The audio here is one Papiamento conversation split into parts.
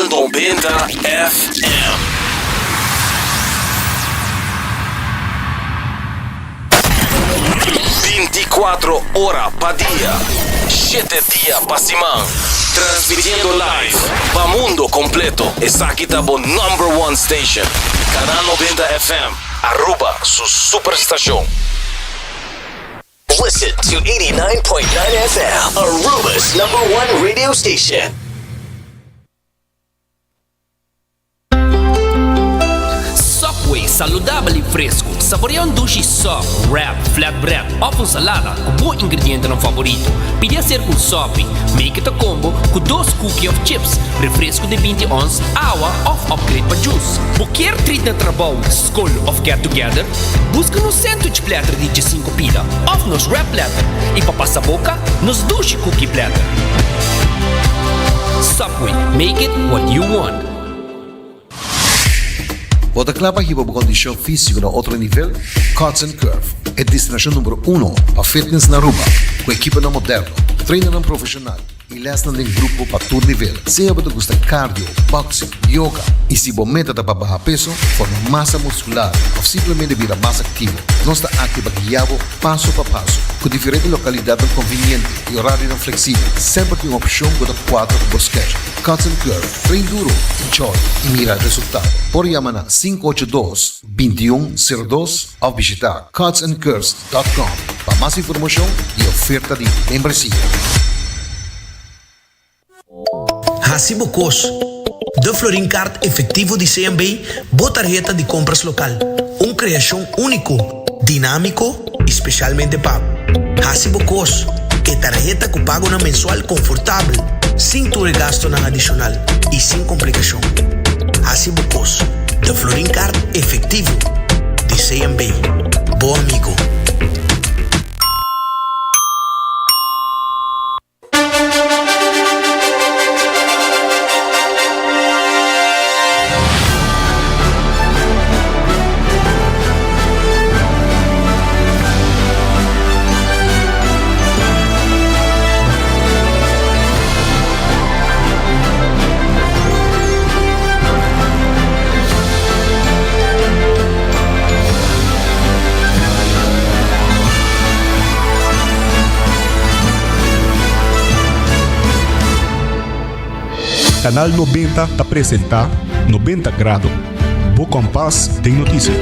Canal 90 FM. 24 ora pa dia, 7 dia pa siman. Transmitiendo live pa mundo completo. Esaki ta bo number one station. Canal 90 FM, Aruba su superstacion. Listen to 89.9 FM, Aruba's number one radio station. Subway, saludabel y fresco. Saborea un dushi sub, wrap, flatbread of un salada cu bo ingredientenan favorito. Pidi hacer cu un sopi. Make it a combo cu dos cookie of chips, refresco di binti ons, awa of upgrade pa juice. Bo kier treat na trabou, scol of get together? Busca nos sandwich platter di djesinco pida of nos wrap platter y pa pasa boca, nos dushi cookie platter. Subway, make it what you want. Bo ta kla pa hiba bo kondishon físiko na otro nivel? Cuts and Curve, e destinashon number uno pa fitness na Aruba, ku ekiponan moderno, trainernan profeshonal i lèsnan den grupo pa tur nivel. Sea bo ta gusta cardio, boxing, yoga i si bo meta ta pa baha peso, forma masa muskular òf simplemente bira mas aktivo, nos ta aki pa guia bo paso pa paso. Ku diferente lokalidatnan konviniente i orarionan fleksibel, semper tin un opshon ku ta kuadra ku bo schedule. Cuts and Curve, train duro, enjoy i mira resultado. Por yama na 582 2102 òf bishita cutsandcurves.com pa mas informashon i oferta di membresia. Hasi bo kos. De Florin Card Efectivo di CMB, bo tarheta di compras local. Un creacion unico, dinamico y specialmente pa bo. Hasi bo kos. E tarheta cu pagonan mensual confortabel, sin tur e gastonan adicional y sin complicacion. Hasi bo kos. De Florin Card Efectivo di CMB. Bo amigo. Canal 90 ta presenta 90 Grado, bo kompas den noticia.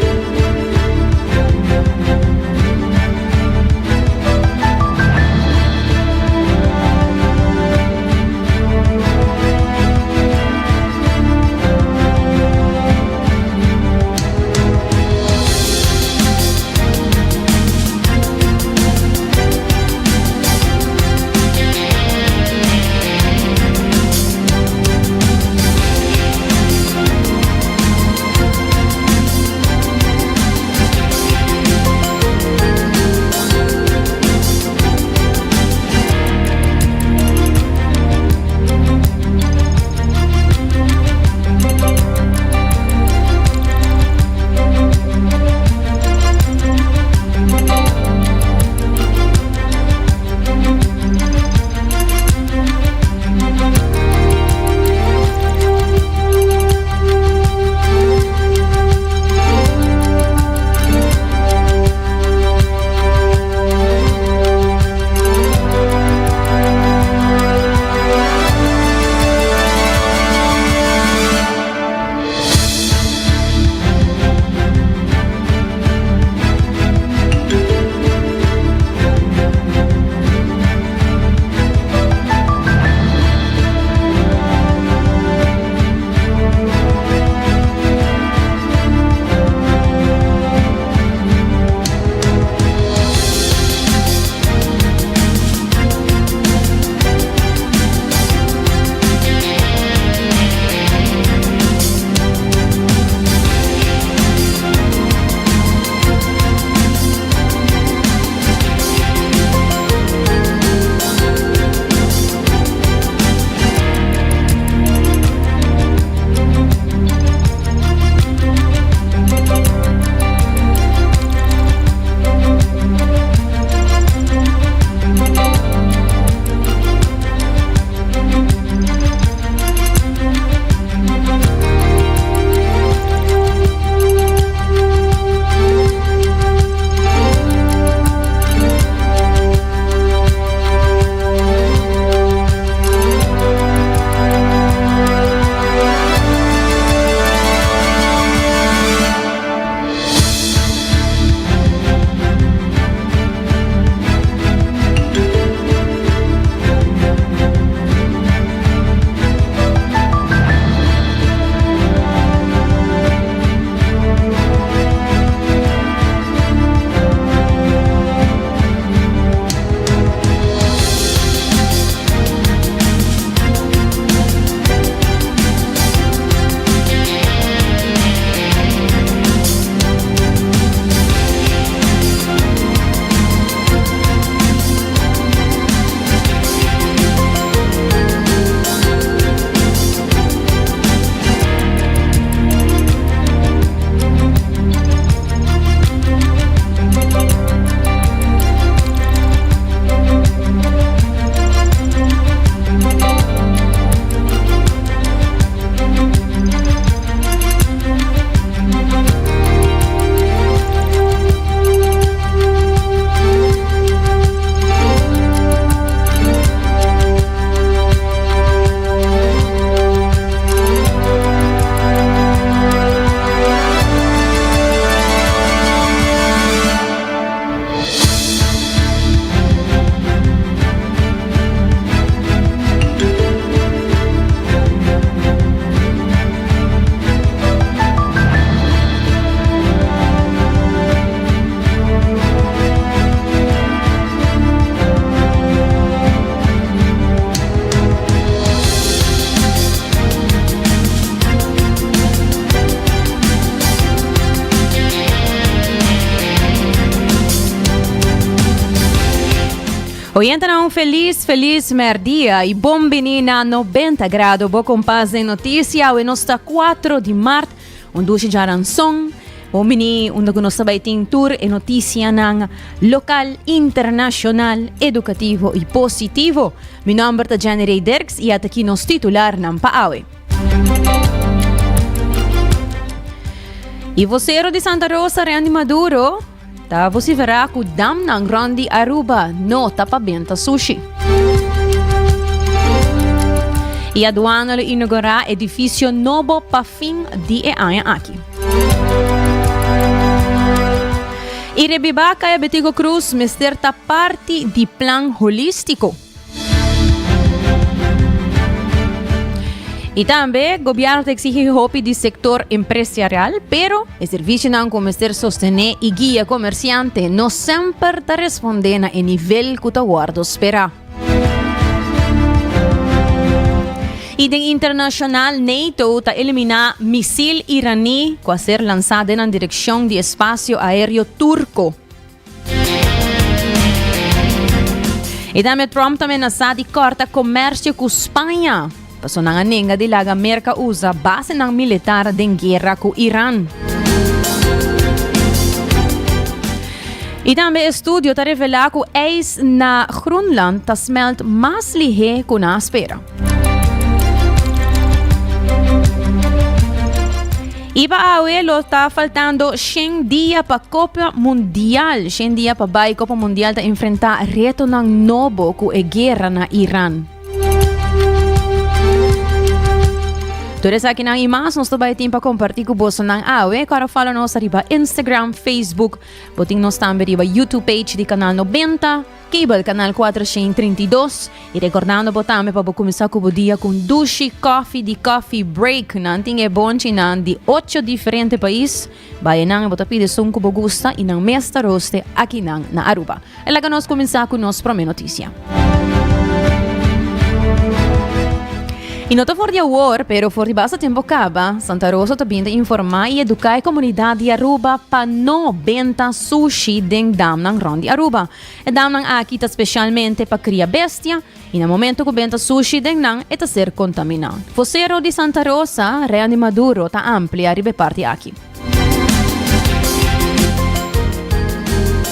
Oyentenan un felis felis merdia y bon bini na 90 Grado bo kompas den noticia. Awe nos ta 4 di mart, un dushi djaranson. Bon bini unda ku nos ta bai tin tur e noticianan local, internacional, educativo y positivo. Mi nomber ta Jenny Ray Dirks y ataki nos titularnan pa awe. Y vocero di Santa Rosa, Randy Maduro, Ta vociferá cu damnan rond di Aruba no ta pa benta sushi. Y aduana lo inaugurá edificio nobo pa fin di e aña aki. Y rebibá Caya Betico Cruz mester ta parti di plan holístico. Y tambe gobierno ta exigi hopi di sector empresarial, pero e servicionan cu mester sostene y guia comerciante no semper ta responde na e nivel cu ta wordo spera. Y den internacional, NATO ta elimina misil iraní cu a ser lansa den nan direccion di espacio aereo turco. I tambe Trump ta menasá di kòrta komersio ku Spaña, paso nan a nenga di laga Merka usa basenan militar den guera ku Iran. I tambe estudio ta revelá ku ijs na Groenland ta smelt mas lihé ku nan a spera. I pa awe lo ta faltando shen dia pa Copa Mundial. Shen dia pa bai Copa Mundial ta enfrenta retonan nobo ku e guera na Iran. Tur esakinan i mas nos ta bai tin pa kompartí ku bosonan awe. Kòrda follow nos riba Instagram, Facebook. Bo tin nos tambe riba YouTube page di Canal 90. Cable canal 432 y recordando bo tambe pa bo cuminsa cu bo dia cu un dushi coffee di Coffee Break. Nan tin e bonchinan di ocho diferente pais. Bay nan y bo ta pidi esun cu bo gusta y nan mes ta roste akinan na Aruba. E laga nos cuminsa cu nos prome noticia. Y no ta for di awor, pero for di basta tempo caba, Santa Rosa ta bin ta informa y educa e comunidad di Aruba pa no benta sushi den damnan rond di Aruba. E damnan aki ta specialmente pa cria bestia y na momento cu benta sushi den nan e ta ser contamina. Vocero di Santa Rosa, Randy Maduro ta amplia riba e parti aki.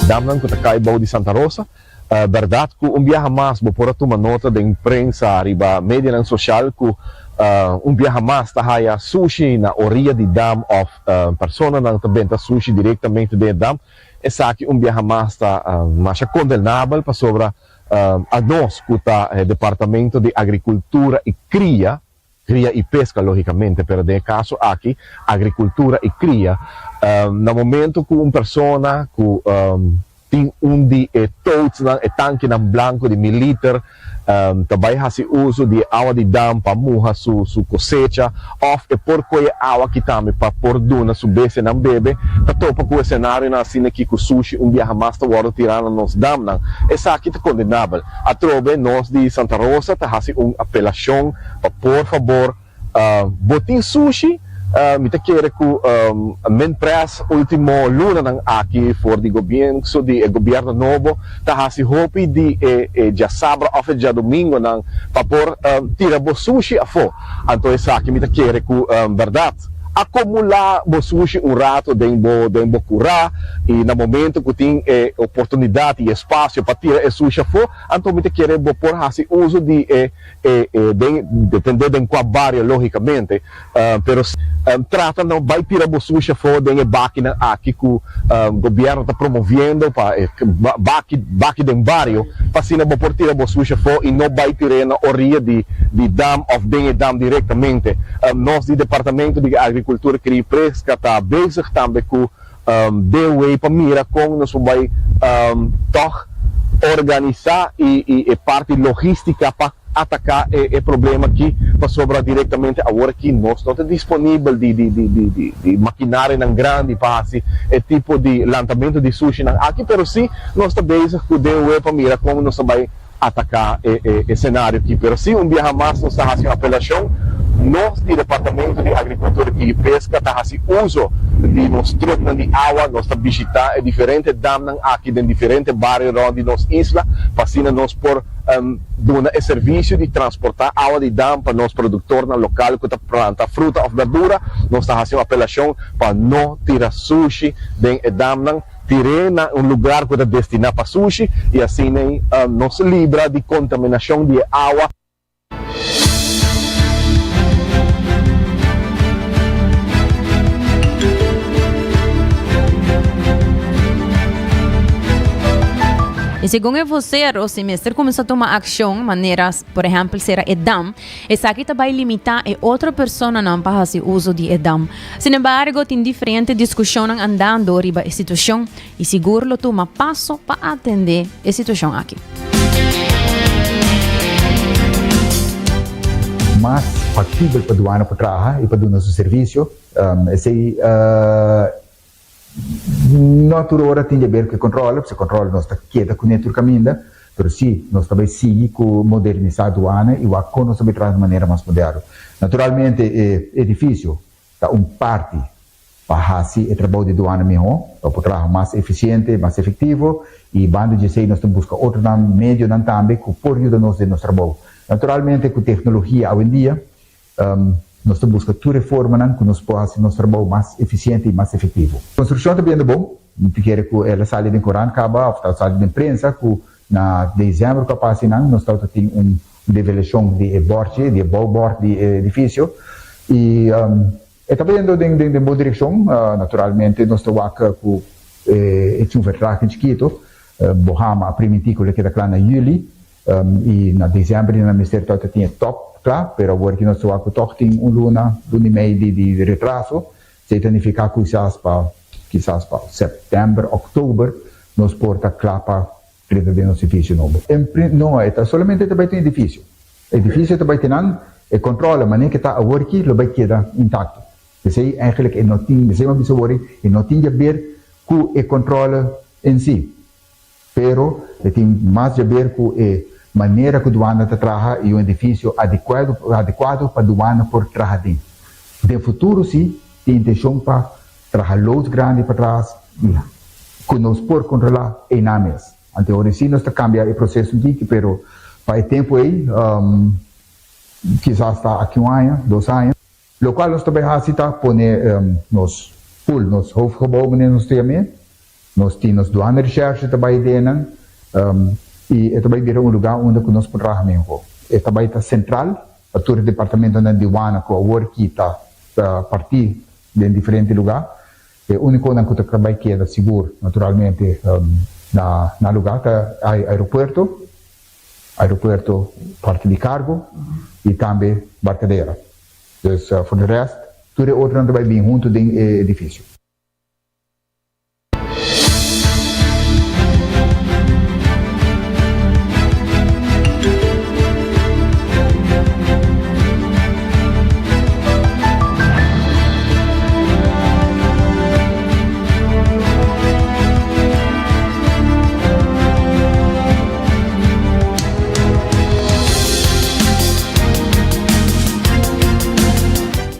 Damnan cu ta cay bou di Santa Rosa, berdad cu un biaha mas bo por a tuma nota den prensa riba medianan social cu un biaha mas ta haya sushi na oriya di dam of personanan ta benta sushi directamente den e dam. Esaki un biaha mas ta masha kondenabel pasobra anos ku ta e Departamento di Agrikultura i Kria, Kria i Peska logikamente, pero den e kaso aki Agrikultura i Kria, na momento ku un persona ku tin un di e toatsnan, e tankinan blanko di mil liter, ta bai hasi uso di e awa di dam pa muha su su kosecha òf e por kohe e awa aki tambe pa por duna su bestianan bebe, ta topa ku esenarionan asina aki ku sushi un biaha mas ta wòrdu tirá na nos damnan. Esaki ta kondenabel. Atrobe nos di Santa Rosa ta hasi un apelashon pa por fabor Bo tin sushi? Mi ta kere ku Minpres ultimo lunanan aki for di gobienso di e gobierno nobo ta hasi hopi di e e djasabra of e djadomingonan pa por tira bo sushi afó. Anto esaki mi ta kere ku bèrdat akomulá bo sushi un rato den bo den bo kurá i na momento ku tin e oportunidat i espasio pa tira e sushi afó anto mi ta kere bo por hasi uso di e E e den depende den kua bario logicamente pero trata no bai tira bo sushi afo den e bakinan aki ku gobierno ta promoviendo pa e baki baki den bario pa asina bo por tira bo sushi afo y no bai tir'e na oriya di di dam of den e dam directamente. Nos di departamento di agricultura kria y pesca ta bezig tambe ku DOW pa mira kon nos por bai tòg organisá i e parti logístika pa ataká e problema aki, pasobra direktamente awor aki nos no ta disponibel di di makinarianan grandi pa hasi e tipo di lantamentu di sushinan aki, pero sí nos ta bezig ku DOW pa mira kon nos ta bai ataká e esenario aki. Pero sí un biaha mas nos ta hasi un apelashon, nos di Departamento di Agrikultura i Peska ta hasi uso di nos truknan di awa. Nos ta bishitá e diferente damnan aki den diferente bario rònt di nos isla pa asina nos por duna e servisio di transportá awa di dam pa nos produktornan lokal ku ta planta fruta òf berdura. Nos ta hasi un apelashon pa no tira sushi den e damnan. Tir'é na un lugar ku ta destiná pa sushi i asina nos libra di kontaminashon di e awa. I segun e vocero, si mester cuminsa tuma accion, manera por ehempel cera e dam, Esaki ta bai limitá e otro personanan pa hasi uso di e dam. Sinembargo, tin diferente diskushonnan andando riba e situashon i sigur lo tuma paso pa atendé e situashon aki. Mas faktibel pa duana por traha i pa duna su servisio. Esei No tur ora tin di haber ku e kontrole, pasobra e kontrole nos ta keda kuné tur kaminda, pero sí nos ta bai sigui ku modernisá duana i wak kon nos ta bai traha di manera mas moderno. Naturalmente e edifisio ta un parti pa hasi e trabou di duana mihó, pa por traha mas efisiente, mas efektivo i banda di esei nos ta buska otronan medionan tambe ku por yuda nos den nos trabou. Naturalmente ku teknologia awendia Nos ta buska tur e formanan ku nos por hasi nos trabou mas efisiente i mas efektivo. Konstrukshon ta biendo bon. Mi ta kere ku el a sali den korant kaba òf ta sali den prensa ku na desèmber ku a pasa einan nos tabata tin un develashon di e bòrchi, di e bouwbòrd di e edifisio i e ta bayendo den den bon direkshon. Naturalmente nos ta wak ku e tin un vertraging chikitu. Bohama a primintí ku lo keda kla na yüli. I na december di nan mester tabata tin e top kla, pero awor ki nos ta wak ku tòg tin un luna, luna i mei di di retraso. Esei ta nifiká ku kisas pa kisas pa sèptèmber, òktober nos por ta kla pa drenta den nos edifisio nobo. En prin no, e ta solamente ta bai tin edifisio. Edifisio ta bai tenan, e kòntròle manera ke ta awor ki lo bai keda intakto. Esei eigenlijk e no tin, esei mi a bisa awor e no tin di haber ku e kòntròle en si. Pero e tin mas djaber ku e manera ku duana ta traha i un edifisio adekuado adekuado pa duana por traha den. Den futuro si tin intenshon pa traha loods grandi patras i ku nos por kontrolá einan mes. Ante ora si nos ta kambia e proseso un tiki pero pa e tempu ei kisas ta aki un aña, dos aña. Lokual nos ta bai hasi ta pone nos pool, nos hoofdgebouw manera nos ta yam'é, nos tin nos douanerecherche ta bai den nan i e ta bai bira un lugá unda ku nos por traha mihó. E ta bai ta sentral pa tur e departamentonan di douane ku awor ki ta partí den diferente lugá. E únikonan ku ta bai keda sigur naturalmente na nan lugá ta aeropuerto, aeropuerto parti di cargo y tambe Barcadera. Dus for de rest tur e otronan ta bay bin hunto den e edificio.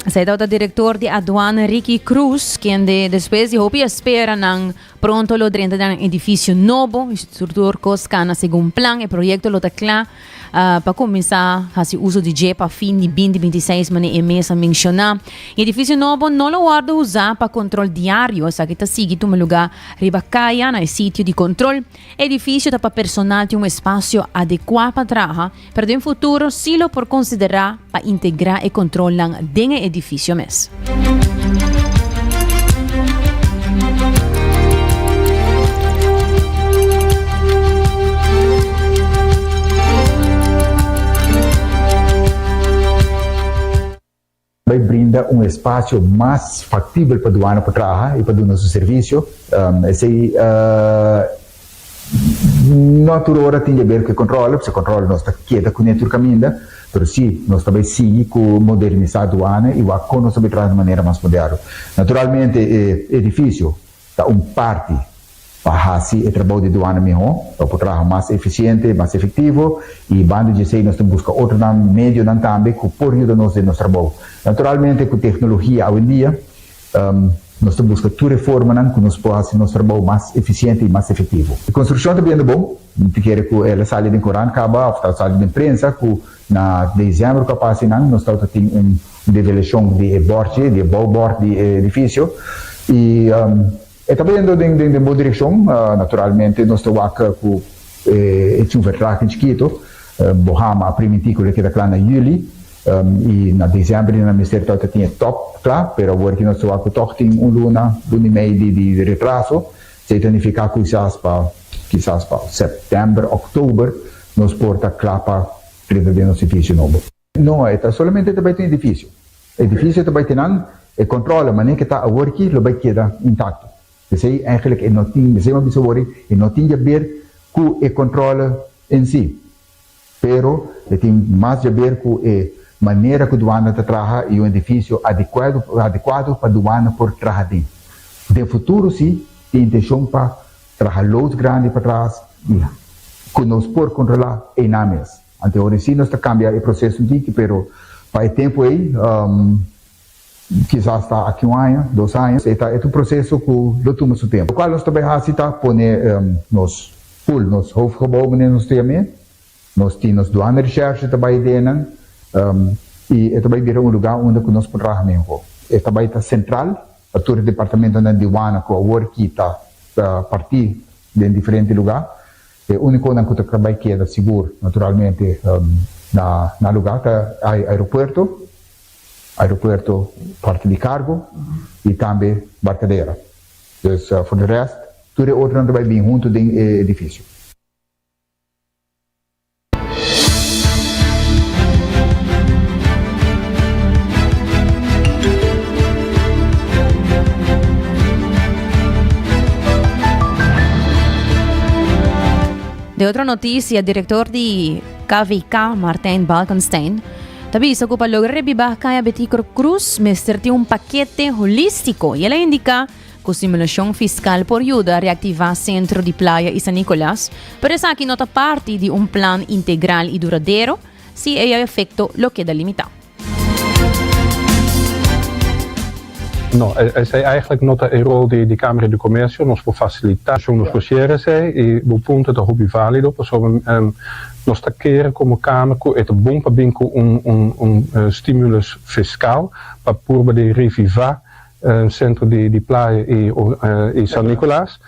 Esei tabata director di aduana Ricky Cruz, kende despues di hopi espera nan pronto lo drenta den edificio nobo. Tur cos cana segun plan. E proyecto lo ta cla uh, pa cuminsa hasi uso di dje pa fin di 2026, mane e mes a menciona. E edificio nobo no lo wordo usa pa control diario, esaki ta sigui tuma lugar Riba kaya na e sitio di kontrol, e edifisio ta pa personal tin un espasio adekuá pa traha, pero den futuro sí lo por konsiderá pa integrá e kontrolnan den e edifisio mes. Bai brinda un espacio mas factibel pa duana por traha y pa duna su servicio. Esey no tur ora tin di haber cu e controle, pasobra e controle nos ta keda cune tur caminda, pero si nos ta bai sigui cu modernisa duana y wak con nos ta bai traha di manera mas moderno. Naturalmente e edificio ta un parti pa hasi e trabou di duana mihó, pa por traha mas efisiente, mas efektivo i banda di esei nos ta buska otronan medionan tambe ku por yuda nos den nos trabou. Naturalmente ku teknologia awendia. Nos ta buska tur e formanan ku nos por hasi nos trabou mas efisiente i mas efektivo. E konstrukshon ta biendo bon. Mi ta kere ku el a sali den korant kaba òf ta sali den prensa ku na desèmber ku a pasa einan nos tabata tin un develashon di e bòrchi, di e bouwbòrd di e edifisio i e ta bayendo den den bon direkshon. Naturalmente nos ta wak ku e tin un vertraging chikito. Bohama a primintí ku lo keda kla na yüli. I na december di nan mester tabata tin e top kla, pero awor ki nos ta wak ku tòg tin un luna, luna i mei di di retraso. Esei ta nifiká ku kisas pa kisas pa sèptèmber, òktober nos por ta kla pa drenta den nos edifisio nobo. No, e ta solamente ta bai tin edifisio. Edifisio ta bai tin nan, e kòntròle manera ke ta awor ki lo bai keda intakto. P'esei eigenlijk e no tin, p'esei mi a bisa awor e no tin djaber ku e kòntròle en si. Pero e tin mas djaber ku e manera ku duana ta traha i un edifisio adekuado adekuado pa duana por traha den. Den futuro si tin intenshon pa traha loods grandi patras i ku nos por kontrolá einan mes. Ante ora si nos ta kambia e proseso un tiki pero pa e tempu ei kisas ta aki un aña, dos aña. E ta e ta un proseso ku lo tuma su tempu. Lokual nos ta bai hasi ta pone nos pool, nos hoofdgebouw manera nos ta yam'é. Nos tin nos douane-recherche ta bai den nan i e ta bai bira un lugá unda ku nos por traha mihó. E ta bai ta sentral pa tur e departamentonan di douane ku awor ki ta partí den diferente lugá. E únikonan ku ta bai keda sigur naturalmente na nan lugá ta aeropuerto. Aeropuerto, parti di cargo y tambe Barcadera. Dus for de rest tur e otronan ta bay bin hunto den e edificio. De otro noticia, director di KVK, Martijn Balkenstein, Ta bisa ku pa logra rebibá Kaya Beticro Cruz mester tin un pakete holístiko i el a indiká ku stimulashon fiskal por yuda reaktivá sentro di Playa i San Nicolas, pero esaki no ta parti di un plan integral i duradero si e efekto lo keda limitá. No, esei eigenlijk no ta e rol di Camera di Comercio. Nos por facilita, nos por cera esei y bo punto ta hopi valido pasobra nos ta kere como Kamer cu e ta bon pa bin cu un un stimulus fiscal pa purba di reviva centro di Playa y San Nicolas.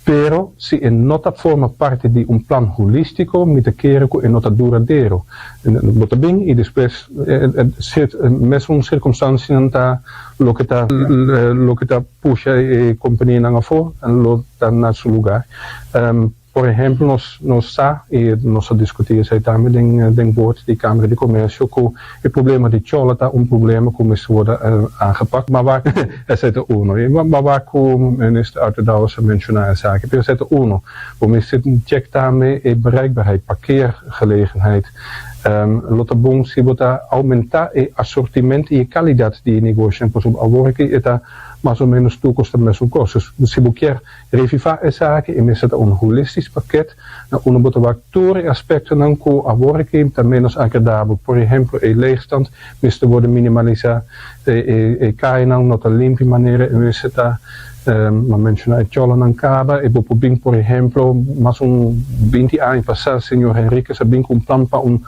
Pero si e no ta forma parti di un plan holistico mi ta kere cu e no ta duradero. Bo ta bin y despues mesun circumstancianan ta loke ta loke ta pusha e companianan afo lo ta na su lugar. Por ehempel nos nos sa y nos a discuti esey tambe den den board di Camera di Comercio cu e problema di chola ta un problema cu mester wordo aangepakt maar wak esey ta uno y maar wak cu Minister Arthur Dowers a menciona esaki pero esey ta uno bo mester check tambe e bereikbaarheid parkeergelegenheid lo ta bon si bo ta aumenta e asortiment y e calidad di e negoshonan pasobra awor aki e ta mas o menos tur cos ta mesun cos si bo kier Revivá esaki e mester ta un holistisch pakket na unda bo ta wak tur e aspektonan ku awor aki ta ménos agradabel. Por ehemplo, e leegstand mester worde minimalisá, e kayanan no ta limpi manera e mester ta. Mi a menshoná e chòlanan kaba e bo por bin por ehemplo mas un binti aña pasá señor Henriquez a bin ku un plan pa un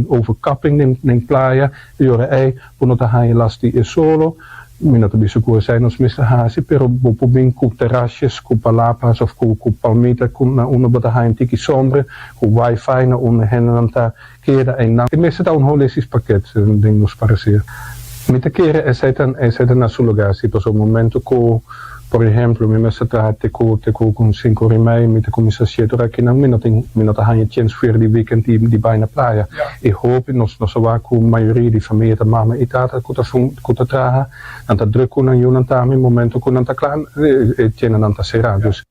overkapping den playa e ora ei bo no ta haña las di e solo. Mi no ta bisa ku esei nos mester hasi, pero bo por bin ku terasjes, ku palapas òf ku ku palmita ku na unda bo ta haña un tiki sombre, ku wifi na unda hendenan ta keda einan. E mester ta un holistisch pakket den nos parecer. Mi ta kere esei ta esei ta na su lugar si, pasobra momento ku por ehemplo mi mester traha te ku te ku un sinku ora i mei, mi ta kuminsá siete ora akinan, mi no tin mi no ta haña chens fuera di weekend di di bai na playa. E hopi nos nos a wak ku mayoria di famia ta mama i tata ku ta fun ku ta traha, nan ta druk ku nan yunan tambe, momento ku nan ta kla e tiendanan ta sera. Dus.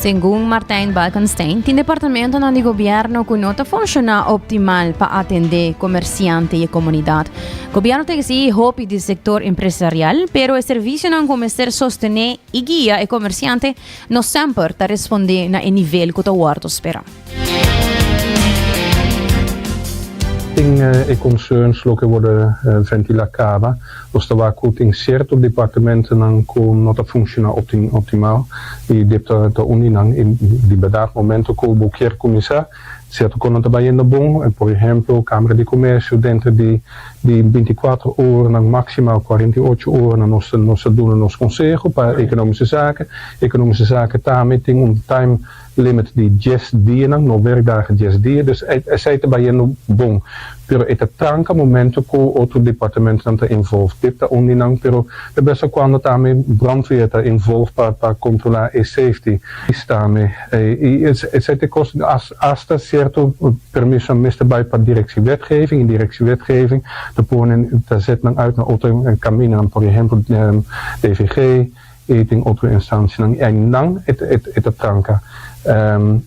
Segun Martijn Balkenstein, tin departamentonan di gobierno cu no ta funciona optimal pa atende comerciante y e comunidad. Gobierno ta exigi hopi di sector empresarial, pero e servicionan cu mester sostene y guia e comerciante no semper ta responde na e nivel cu ta wordo spera. Tin e concerns loke worde ventila caba. Nos ta wak cu tin cierto departamentonan cu no ta funciona optimal y dip ta un di nan. Y di berdad momento cu bo kier cuminsa cierto cosnan ta bayendo bon, por ehemplo Camera di Comercio dentro di di binticuatro oranan maximal cuarenta y ocho oranan nos nos ta duna nos conseho pa Economische Zaken. Economische Zaken tambe tin un time limit di dies dianan, no werkdagen, dies dia, dus esei ta bayendo bon, pero e ta tranca momento cu otro departamentonan ta involved, dip ta un di nan, pero de bes en cuando tambe brandweer ta involved pa pa controla e safety tambe, y esei ta e cos, hasta cierto permisonan mester bay pa directie wetgeving, y directie wetgeving ta pone, ta zet nan uit na otro camindanan, por ehempel DVG, E tin otro instancianan y aynan e ta tranca.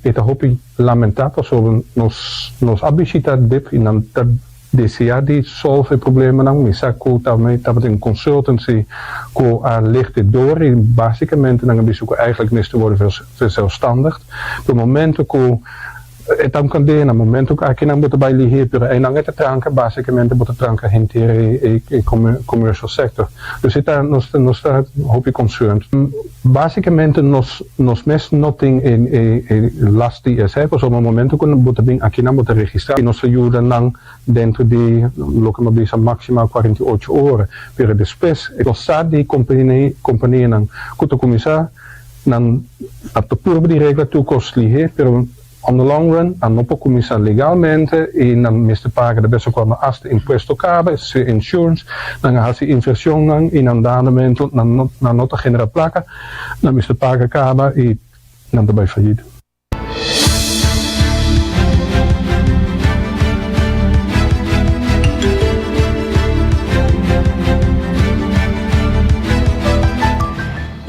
E ta hopi lamenta pasobra nos nos a bishita dip y nan ta desea di solve e problemanan. Mi sa cu tabatin un consultancy cu a licht e door y basicamente nan a bisa cu eigenlijk mester wordo verzelfstandigd. Pero momento cu E ta un cadena, momento cu akinan bo ta bay lihe, pero eynan e ta tranca, basicamente bo ta tranca henter e commercial sector. Dus e ta, nos nos ta hopi concerned. Basicamente nos nos mes no tin e e last di esey, pasobra momento cu bo ta bin akinan bo ta registra y nos ta yuda nan dentro di loke mi a bisa maximal 48 ora, pero despues nos sa di companianan cu ta cuminsa Nan a ta purba di regla tur kos lihé, pero on the long run nan no por kuminsá legalmente i nan mester paga de bes en kuando asta impuesto kaba, es decir insurance, nan a hasi inversionnan i nan dadamentu nan no nan no ta genera plaka, nan mester paga kaba i nan ta bai fayido.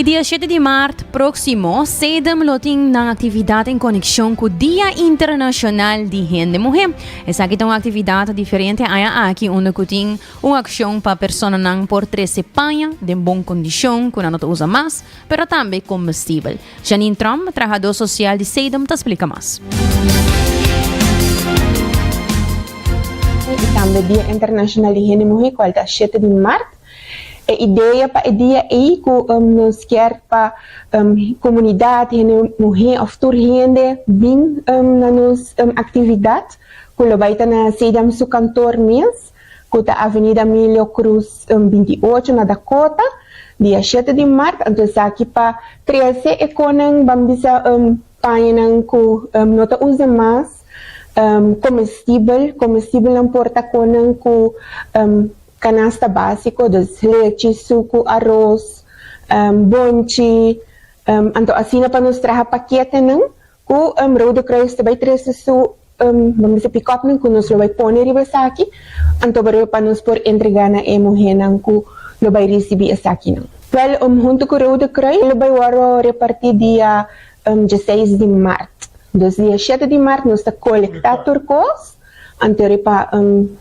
E dia shete di maart próksimo, Sedem lo tin nan aktividat en konekshon ku Dia Internashonal di Hende Muhé. Esaki ta un aktividat diferente aña aki unda ku tin un akshon pa personanan por trese paña den bon kondishon ku nan no ta usa mas, pero tambe kombustibel. Janine Tromp, trahadó sosial di Sedum ta splika mas. I tambe Dia Internashonal di Hende Muhé kual ta shete di mart. E idea pa e dia ei ku nos kier pa komunidat, hende muhé òf tur hende bin na nos aktividat ku lo bai ta na Sedum su kantor mes. ku ta Avenida Emilio Cruz 28 na Dakota, dia shete di mart. Anto esaki pa trese e konan ban bisa pañanan ku no ta usa mas, komestibel, komestibelnan por ta konan ku kanasta básiko, dus lechi, suku, aros, bonchi, anto asina pa nos traha paketenan Ku Rode Kruis ta bai trese su ban bisa pikòpnan ku nos lo bai pone riba esaki, anto pa pa nos por entregá na e muhénan ku lo bai risibí esakinan. Wèl, huntu ku Rode Kruis lo bai wòrdu repartí dia dieseis di mart. Dus dia shete di mart nos ta kolektá tur kos, anto riba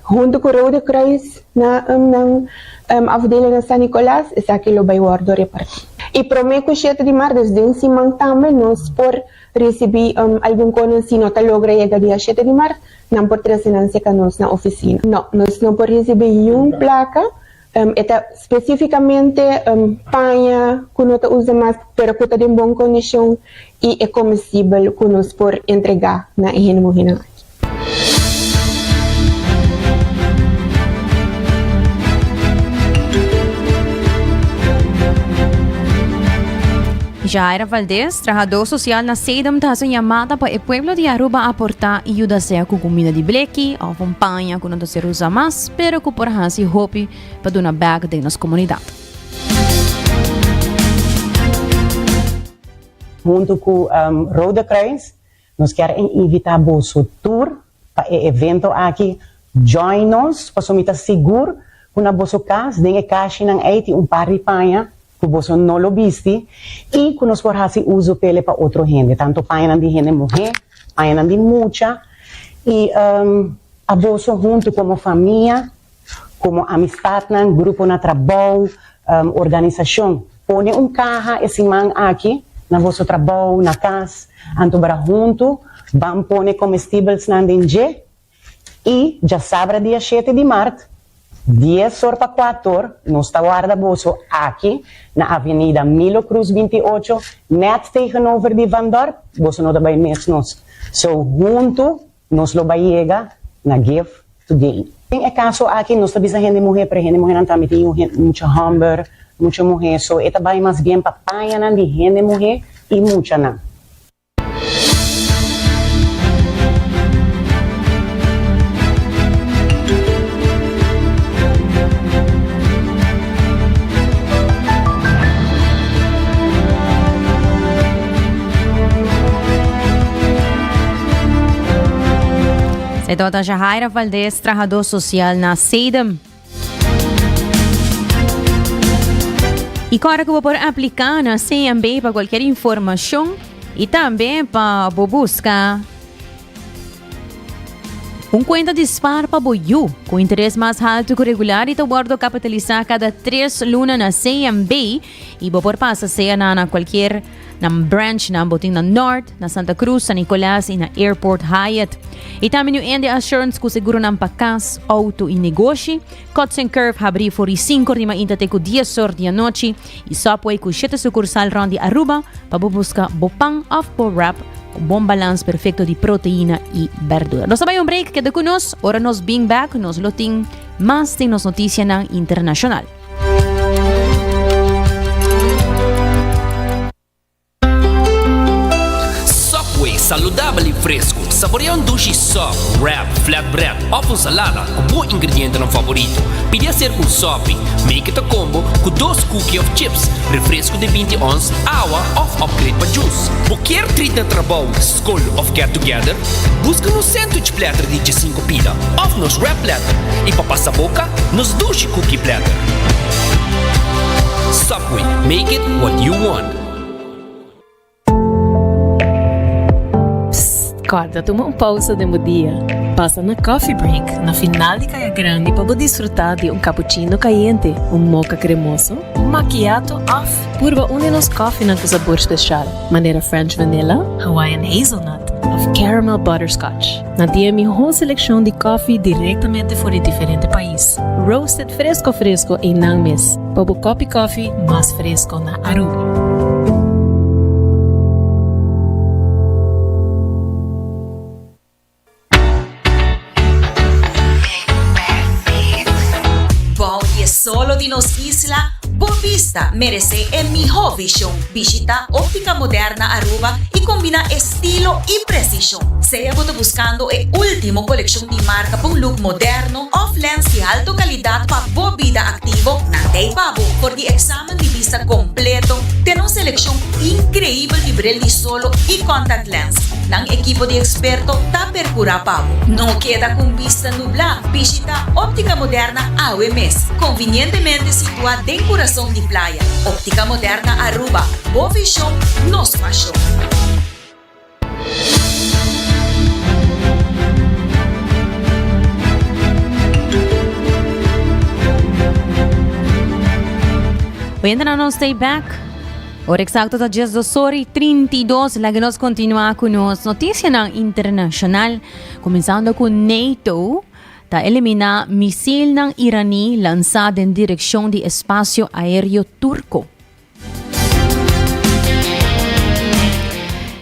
huntu ku Rode Kruis na nan afdeling na San Nicolas esaki lo bai wòrdu repartí. I promé ku shete di mart, dus den siman tambe nos por risibí algun konan si no ta logra yega dia shete di mart, nan por trese nan seka nos na ofisina. No, nos no por risibí niun plaka, e ta spesífikamente paña ku no ta usa mas pero ku ta den bon kondishon i e komestibel ku nos por entregá na e hende muhénan aki. Jaira Valdez, trahadó sosial na Sedum ta hasi un yamada pa e pueblo di Aruba aportá i yuda sea ku kumida di bleki òf un paña ku no ta ser usá mas, pero ku por hasi hopi pa duna bèk den nos komunidat. Huntu ku Rode Kruis Nos kier invita boso tur pa e evento aki. Join nos, pasobra mi ta sigur ku na boso kas den e kashinan ei tin un par di paña. ku boso no lo bisti i ku nos por hasi uso p'ele pa otro hende, tantu pañanan di hende muhé, pañanan di mucha i a boso huntu komo famia, komo amistatnan, grupo na trabou, organisashon. Pone un kaha e siman aki na boso trabou, na kas, anto bara huntu ban pone komestibelsnan den dje. I djasabra dia shete di mart, dies or pa kuator, nos ta warda boso aki na Avenida Milo Cruz 28, net tegenover di Van Dorp. Boso no ta bai mis nos. So huntu nos lo bai yega na Give to Gain. Den e kaso aki nos ta bisa hende muhé, pero hende muhénan tambe tin yu mucha hòmber, mucha muhé, so e ta bai mas bien pa pañanan di hende muhé i muchanan. E tabata Jahaira Valdez, trahadó sosial na Sedem. Y kora ku bo por apliká na CMB pa kualkier informashon y tambe pa bo buska un kuenta di spar pa bo yu ku interes mas haltu ku regular y ta wordo kapitalisá kada tres luna na CMB y bo por pasa sea na na kualkier Nan branchnan bo tin na Noord, na Santa Cruz, San Nicolas y na Airport Hyatt. Y tambe New India Assurance cu seguronan pa cas, auto y negoshi. Cuts and Curve habri for di 5 or di mainta te cu 10 or di anochi. Y Subway cu shete sucursal rond di Aruba pa bo busca bo pan of bo wrap cu bon balans perfecto di proteina y berdura. Nos ta bay un break, keda cu nos. Ora nos bin back nos lo tin mas den nos noticianan internacional. Subway, saludabel y fresco. Saborea un dushi sub, wrap, flatbread of un salada cu bo ingredientenan favorito. Pidi hacer un sopi. Make it a combo cu dos cookie of chips, refresco di 20 ons, awa of upgrade pa juice. Bo kier treat na trabou, scol of get together? Busca nos sandwich platter di 15 pida of nos wrap platter. Y pa pasa boca, nos dushi cookie platter. Subway, make it what you want. Psst, kòrda tuma un pousa den bo dia. Pasa na Coffee Break na final di Kaya Grandi pa bo disfrutá di un cappuccino kayente, un mocha kremoso, un macchiato òf purba un di nos kòfinan ku sabor speshal, manera French vanilla, Hawaiian hazelnut òf caramel butterscotch. Nan tin e mihó selekshon di kòfi direktamente for di diferente pais, roasted fresco fresco einan mes, pa bo kòpi kòfi mas fresco na Aruba. Bou di e solo di nos isla, bo bista meresé e mihó vishon. Bishita Óptica Moderna Aruba i kombiná estilo i presishon. Sea bo ta buskando e último kolekshon di marka pa un look moderno òf lens di alto kalidat pa bo bida aktivo, nan ta ei pa bo. For di eksamen di bista kompleto te na un selekshon inkreibel di bril di solo i contact lens, nan ekipo di eksperto ta perkurá pa bo. No keda ku un bista nublá, bishita Óptica Moderna awe mes, konvinientemente situá den kurason di playa. Óptica Moderna Aruba, bo vishon, nos pashon. Oyentenan nos stay back. Ora exacto ta 12 ora y 32. Laga nos continua cu nos noticianan internacional. Comenzando cu NATO ta elimina misilnan iraní lansa den direccion di espacio aereo turco.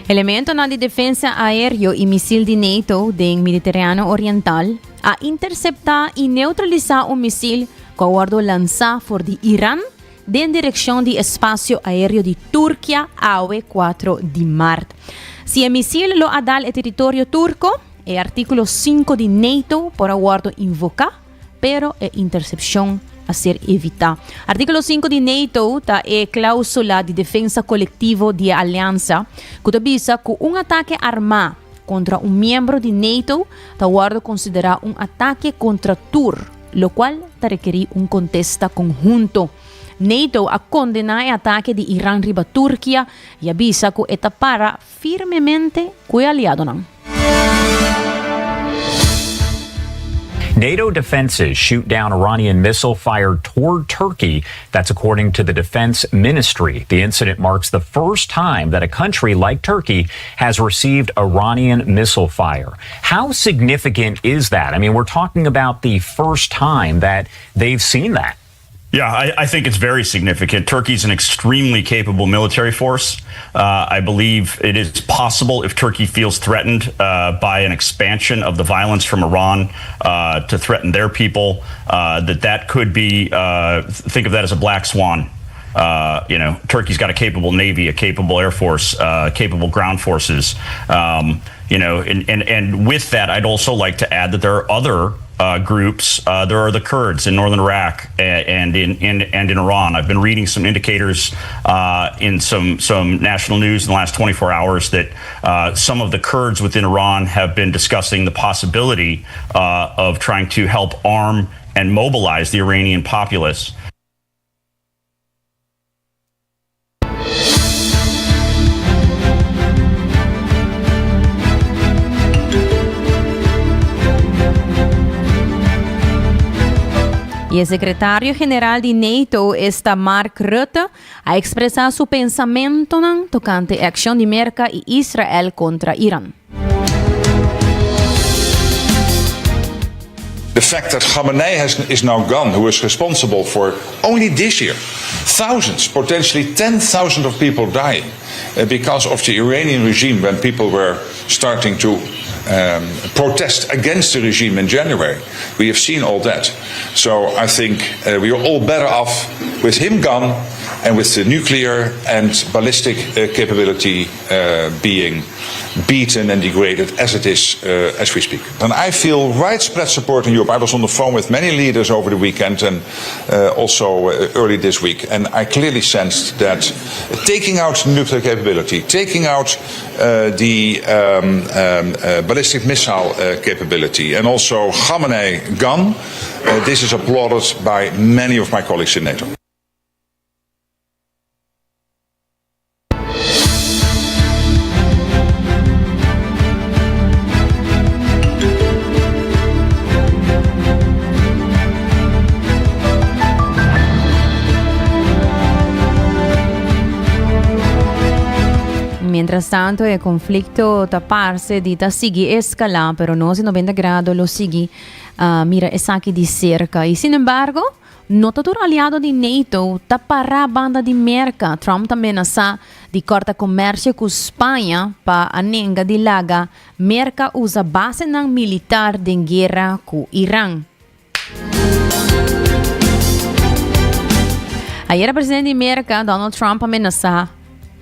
Elementonan di defensa aereo y misil di NATO den Mediterrano Oriental a intercepta y neutralisa un misil cu a wordo lansa for di Iran den direccion di espacio aereo di Turkia awe 4 di maart. Si e misil lo a dal e teritorio turco, e articulo 5 di NATO por a wordo invoca. pero e intercepcion a ser evita. Articulo 5 di NATO ta e clausula di defensa colectivo di e aliansa, cu ta bisa cu un atake arma contra un miembro di NATO ta wordo considera un atake contra tur, locual ta rekeri un contesta conhunto. NATO a kondená e atake di Iran riba Turkia i a bisa ku e ta para firmemente ku e aliadonan. NATO defenses shoot down Iranian missile fired toward Turkey. That's according to the defense ministry. The incident marks the first time that a country like Turkey has received Iranian missile fire. How significant is that? I mean, we're talking about the first time that they've seen that. Yeah, I, I think it's very significant. Turkey's an extremely capable military force. Uh, I believe it is possible if Turkey feels threatened uh, by an expansion of the violence from Iran uh, to threaten their people, uh, that that could be, uh, think of that as a black swan. Uh, you know, Turkey's got a capable navy, a capable air force, capable ground forces. Um, you know, and, and, and with that, I'd also like to add that there are other uh, groups. Uh, there are the Kurds in northern Iraq and, and in, in, and in Iran. I've been reading some indicators uh, in some some national news in the last 24 hours that uh, some of the Kurds within Iran have been discussing the possibility uh, of trying to help arm and mobilize the Iranian populace. E sekretario general di NATO, esta Mark Rutte, a ekspresá su pensamentunan tokante e akshon di Merka i Israel kontra Iran. The fact that Khamenei has, is now gone, who is responsible for only this year, thousands, potentially 10,000 of people dying uh, because of the Iranian regime when people were starting to um, protest against the regime in January. We have seen all that. So I think uh, we are all better off with him gone and with the nuclear and ballistic uh, capability uh, being beaten and degraded as it is uh, as we speak. And I feel widespread support in Europe. I was on the phone with many leaders over the weekend and uh, also uh, early this week, and I clearly sensed that taking out nuclear capability, taking out uh, the um, um, uh, ballistic missile uh, capability, and also Khamenei gone, this is applauded by many of my colleagues in NATO. Mientras tanto, e konflikto ta parse di ta sigui eskalá, pero nos di 90 Grado lo sigui uh, mira esaki di serka. I sin embargo, No ta tur aliado di NATO ta pará banda di Merka. Trump ta menasá di kòrta komèrsio ku Spaña pa a nenga di laga Merka usa basenan militar den guera ku Iran. Ayera presidente di Merka, Donald Trump a menasá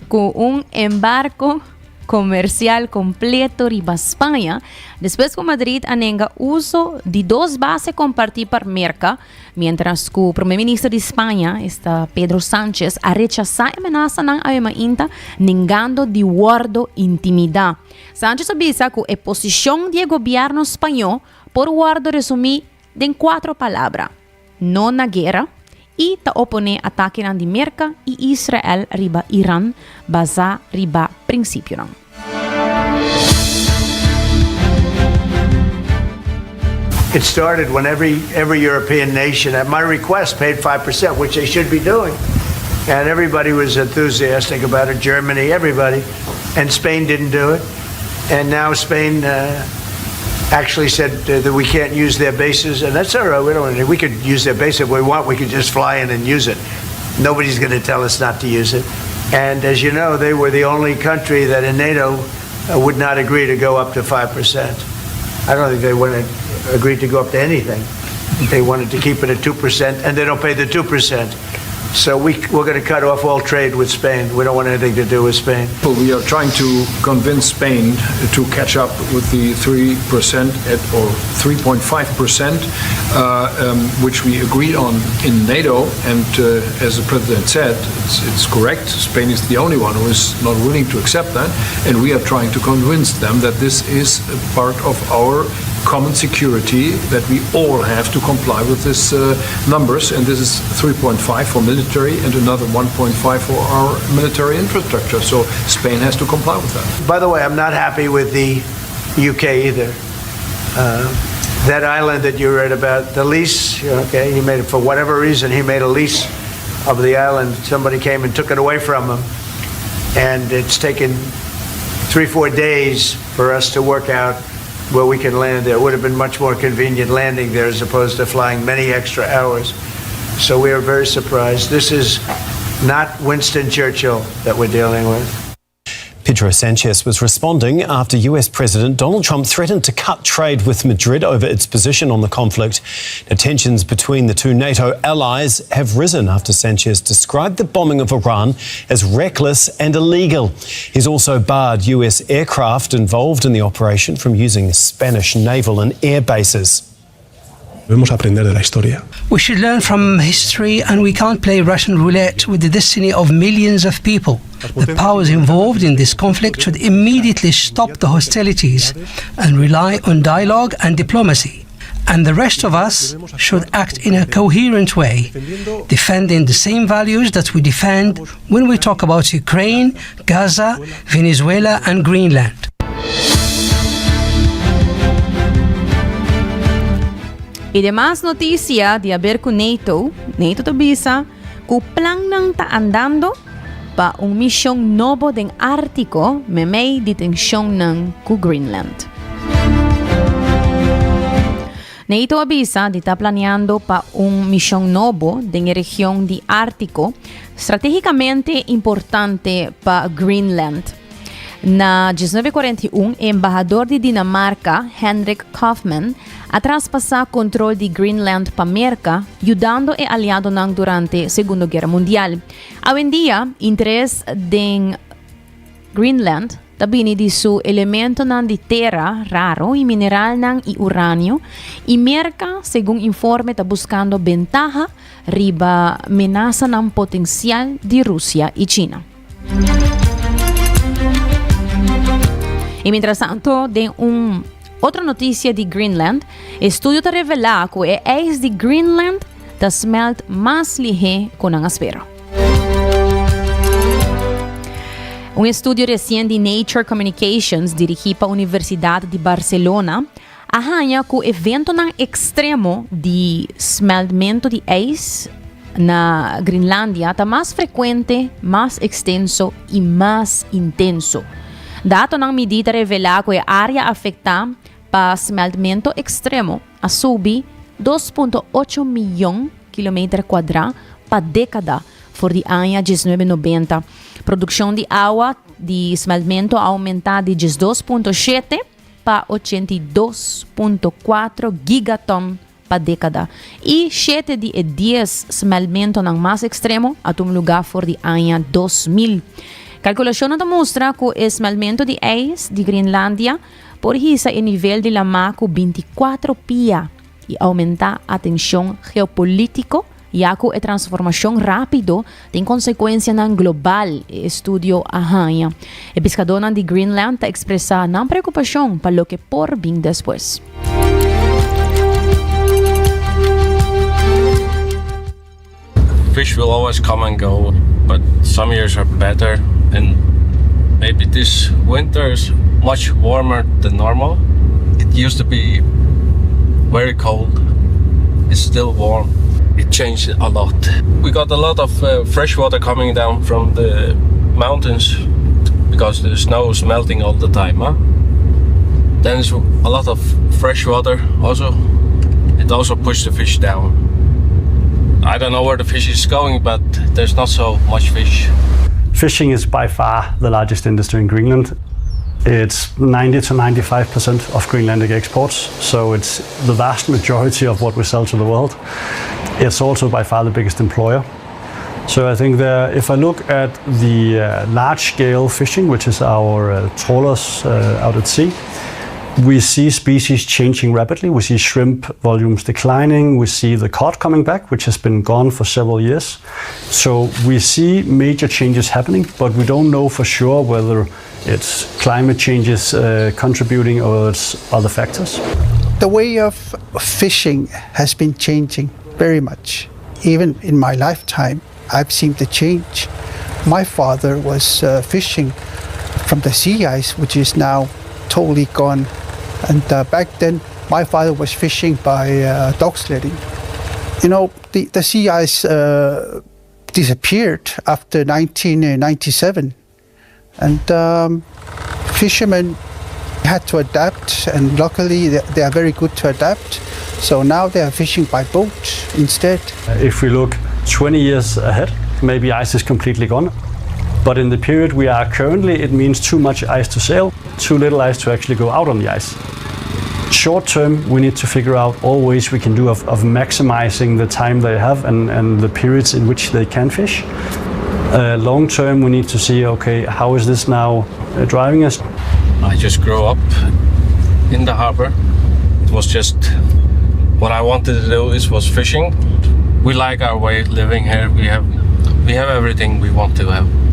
ku un embarko komersial kompleto riba Spaña despues ku Madrid a nenga uso di dos base kompartí par Merka, miéntras ku promé minister di Spaña, esta Pedro Sánchez, a rechasá e menasanan awe mainta nengando di wòrdu intimidá. Sánchez a bisa ku e posishon di e gobièrnu spañó por wòrdu resumí den kuatro palabra, No na guera i ta oponé atakenan di Merka i Israel riba Iran basá riba prinsipionan. It started when every every European nation at my request paid 5%, which they should be doing. And everybody was enthusiastic about it, Germany, everybody. And Spain didn't do it. And now Spain uh, actually said uh, that we can't use their bases, and that's all right. We don't. We could use their base if we want. We could just fly in and use it. Nobody's going to tell us not to use it. And as you know, they were the only country that in NATO uh, would not agree to go up to 5%. I don't think they would have agreed to go up to anything. They wanted to keep it at 2%, and they don't pay the 2%. So we, we're going to cut off all trade with Spain. We don't want anything to do with Spain. Well, we are trying to convince Spain to catch up with the 3% at, or 3.5%, uh, um, which we agreed on in NATO. And uh, as the president said, it's, it's correct. Spain is the only one who is not willing to accept that. And we are trying to convince them that this is a part of our common security that we all have to comply with these numbers, and this is 3.5 for military and another 1.5 for our military infrastructure. So Spain has to comply with that. By the way, I'm not happy with the UK either. Uh, that island that you read about, the lease, okay, he made it for whatever reason, he made a lease of the island. Somebody came and took it away from him. And it's taken three, four days for us to work out where we can land there. It would have been much more convenient landing there as opposed to flying many extra hours. So we are very surprised. This is not Winston Churchill that we're dealing with. Pedro Sanchez was responding after US President Donald Trump threatened to cut trade with Madrid over its position on the conflict. Now, tensions between the two NATO allies have risen after Sanchez described the bombing of Iran as reckless and illegal. He's also barred US aircraft involved in the operation from using Spanish naval and air bases. Debemos aprender de la historia. We should learn from history and we can't play Russian roulette with the destiny of millions of people. The powers involved in this conflict should immediately stop the hostilities and rely on dialogue and diplomacy. And the rest of us should act in a coherent way, defending the same values that we defend when we talk about Ukraine, Gaza, Venezuela and Greenland. Y demas noticia di haber cu NATO, NATO ta bisa cu plannan ta andando pa un mision nobo den Artico memey di tensionnan cu Greenland. NATO a bisa di ta planeando pa un mision nobo den e region di Artico, strategicamente importante pa Greenland. Na 1941, e embahador di Dinamarca, Henrik Kauffmann, a traspasá kontrol di Greenland pa Merka, yudando e aliadonan durante Segundo Guera Mundial. Awendia, interes den Greenland ta bini di su elementonan di tera raro i mineralnan i uranio, i Merka, segun informe, ta buskando bentaha riba menasanan potensial di Rusia i China. Y mientras tanto, den un otro noticia di Greenland, estudio ta revela cu e ijs di Greenland ta smelt mas lihe cu nan a spera. Un estudio recien di Nature Communications dirigi pa Universidad di Barcelona a haña ku eventonan ekstremo di smeltmentu di ijs na Grinlandia ta mas frekuente, mas ekstenso i mas intenso. Datonan midí ta revelá ku e área afektá pa smeltmentu ekstremo a subi 2.8 miyon kilometer kuadrá pa dékada for di aña 1990. Produkshon di awa di smeltmentu a oumentá di 12.7 pa 82.4 gigaton pa dékada, i shete di e dies smeltmentonan mas ekstremo a tuma lugá for di aña 2000. Kalkulashonnan ta mustra ku e smeltmento di ijs di Grinlandia por hisa e nivel di lamá ku 24 pia i oumentá atenshon geopolítiko Ya ku e transformashon rápido tin konsekuensianan global, e estudio a haña. E piskadónan di Greenland ta ekspresá nan preokupashon pa loke por bin despues. Fish will always come and go, but some years are better and maybe this winter is much warmer than normal. It used to be very cold. It's still warm. It changed a lot. We got a lot of uh, fresh water coming down from the mountains because the snow is melting all the time. Huh? Then there's a lot of fresh water also. It also pushed the fish down. I don't know where the fish is going, but there's not so much fish. Fishing is by far the largest industry in Greenland. It's 90 to 95% of Greenlandic exports, so it's the vast majority of what we sell to the world. It's also by far the biggest employer. So I think that if I look at the uh, large scale fishing, which is our uh, trawlers uh, out at sea, we see species changing rapidly. We see shrimp volumes declining. We see the cod coming back, which has been gone for several years. So we see major changes happening, but we don't know for sure whether it's climate changes uh, contributing or it's other factors. The way of fishing has been changing very much. Even in my lifetime, I've seen the change. My father was uh, fishing from the sea ice, which is now totally gone. And uh, back then, my father was fishing by uh, dog sledding. You know, the, the sea ice uh, disappeared after 1997. And um, fishermen had to adapt, and luckily they are very good to adapt. So now they are fishing by boat instead. If we look 20 years ahead, maybe ice is completely gone. But in the period we are currently, it means too much ice to sail, too little ice to actually go out on the ice. Short term, we need to figure out all ways we can do of, of maximizing the time they have and, and the periods in which they can fish. Uh, long term, we need to see okay, how is this now uh, driving us? I just grew up in the harbor. It was just what I wanted to do is was fishing. We like our way living here. We have we have everything we want to have.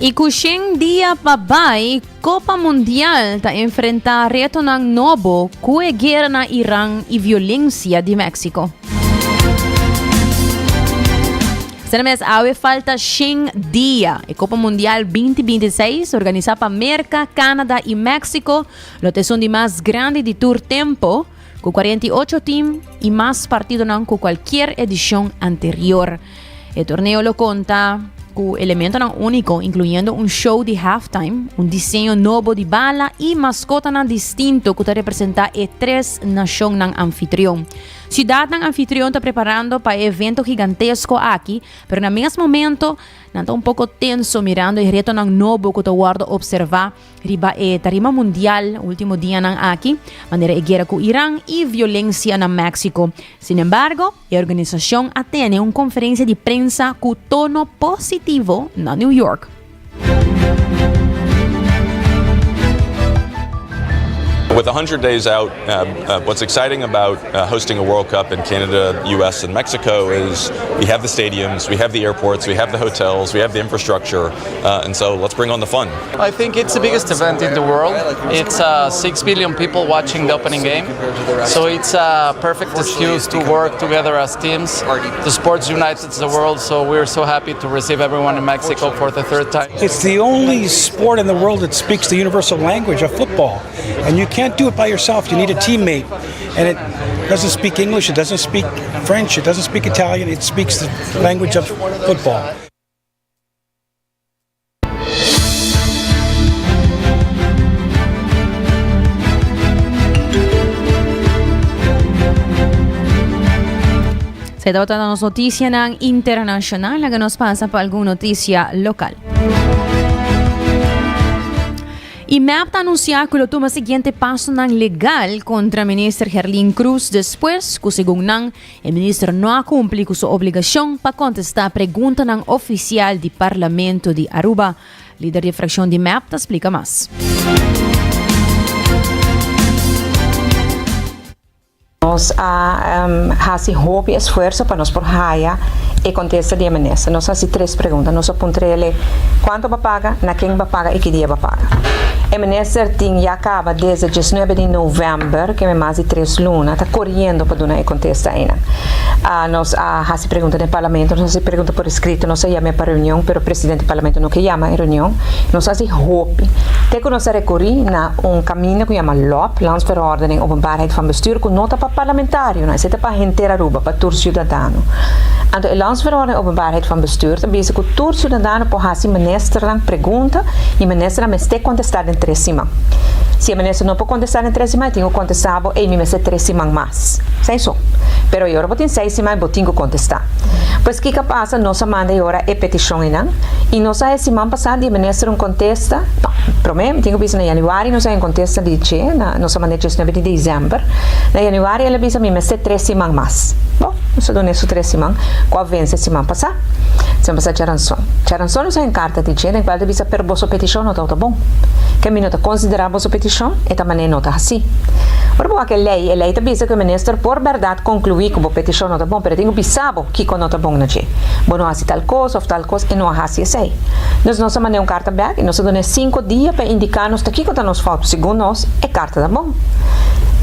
I ku shen dia pa bai, Kopa Mundial ta enfrentá retonan nobo ku e guera na Iran i violensia di Mexico. Sena mes awe falta shen dia. E Kopa Mundial 2026, organisá pa Merka, Canada i Mexico, lo ta esun di mas grandi di tur tempo, ku 48 tim i mas partidonan ku kualkier edishon anterior. E torneo lo konta ku elementonan úniko, inkluyendo un show di halftime, un diseño nobo di bala i maskotanan distinto ku ta representá e tres nashonnan anfitrion. Siudatnan anfitrion ta preparando pa e evento gigantesko aki, pero na mes momento nan ta un poko tenso mirando e retonan nobo ku ta wòrdu opservá riba e tarima mundial ultimo dianan aki, manera e guera ku Iran i violensia na Mexico. Sinembargo, e organisashon a tene un konferensia di prensa ku tono positivo na New York. With 100 days out, uh, uh, what's exciting about uh, hosting a World Cup in Canada, US, and Mexico is we have the stadiums, we have the airports, we have the hotels, we have the infrastructure, uh, and so let's bring on the fun. I think it's the biggest event in the world. It's uh, 6 billion people watching the opening game. So it's a perfect excuse to work together as teams. The sports unites the world, so we're so happy to receive everyone in Mexico for the third time. It's the only sport in the world that speaks the universal language of football. And you can't do it by yourself. You need a teammate. And it doesn't speak English, it doesn't speak French, it doesn't speak Italian, it speaks the language of football. Se tabata nos noticianan internacional, laga nos pasa pa algun noticia local. Y MEP ta anuncia cu lo tuma siguiente pasonan legal contra minister Gerlin Cruz despues cu segun nan E minister no a cumpli cu su obligacion pa contesta preguntanan oficial di Parlamento di Aruba. Lider di e fraccion di mep ta splica mas. Nos a haci hopi esfuerso pa nos por haya e contesta di e minister. Nos a haci tres pregunta. Nos a puntr'ele cuanto ba paga, na ken ba paga y ki dia ba paga. E minister tin ya caba desde diesnuebe di november, keme mas di tres luna, ta coriendo pa duna e contesta einan. Nos a haci pregunta den Parlamento, nos a haci pregunta por escrito, nos a yam'e pa reunion, pero presidente di Parlamento no ke yama e reunion. Nos a haci hopi. Te cu nos a recuri na un caminda cu yama LOB, Landsverordening Openbaarheid van Bestuur, cu no ta pa parlamentarionan, esey ta pa henter Aruba, pa tur ciudadano. Anto e Landsverordening Openbaarheid van Bestuur ta bisa cu tur ciudadano por haci ministernan pregunta y ministernan mester contesta den tres siman. Si e minister no por contesta den tres siman, e tin cu contesta bo, ey mi mester tres siman mas. Esey so. Pero e ora bo tin seis siman, bo tin cu contesta. Pues kico a pasa? Nos a manda e ora e peticion eynan y nos a haci siman pasa di e minister un contesta, no, prome mi tin cu bisa na januari nos a haci un contesta di dje, na nos a manda e diesnuebe di december. Na januari el a bisa mi mester tres siman mas. Bo. Nos a dun'é su tres siman ku a vense siman pasá. Siman pasá djaranson. Djaranson nos a haña karta di dje den kual ta bisa pero boso petishon no tabata bon. Ke mi no ta konsiderá boso petishon, e ta manera no ta hasí. Ora bo wak e lei, e lei ta bisa ku e minister por bèrdat konkluí ku bo petishon no ta bon, pero e tin ku bisa bo kiko no ta bon na dje. Bo no hasi tal kos òf tal kos, e no a hasi esei. Dus nos a mand'é un karta bèk i nos a dun'é sinku dia pa e indiká nos ta kiko ta nos fout. Segun nos, e karta ta bon.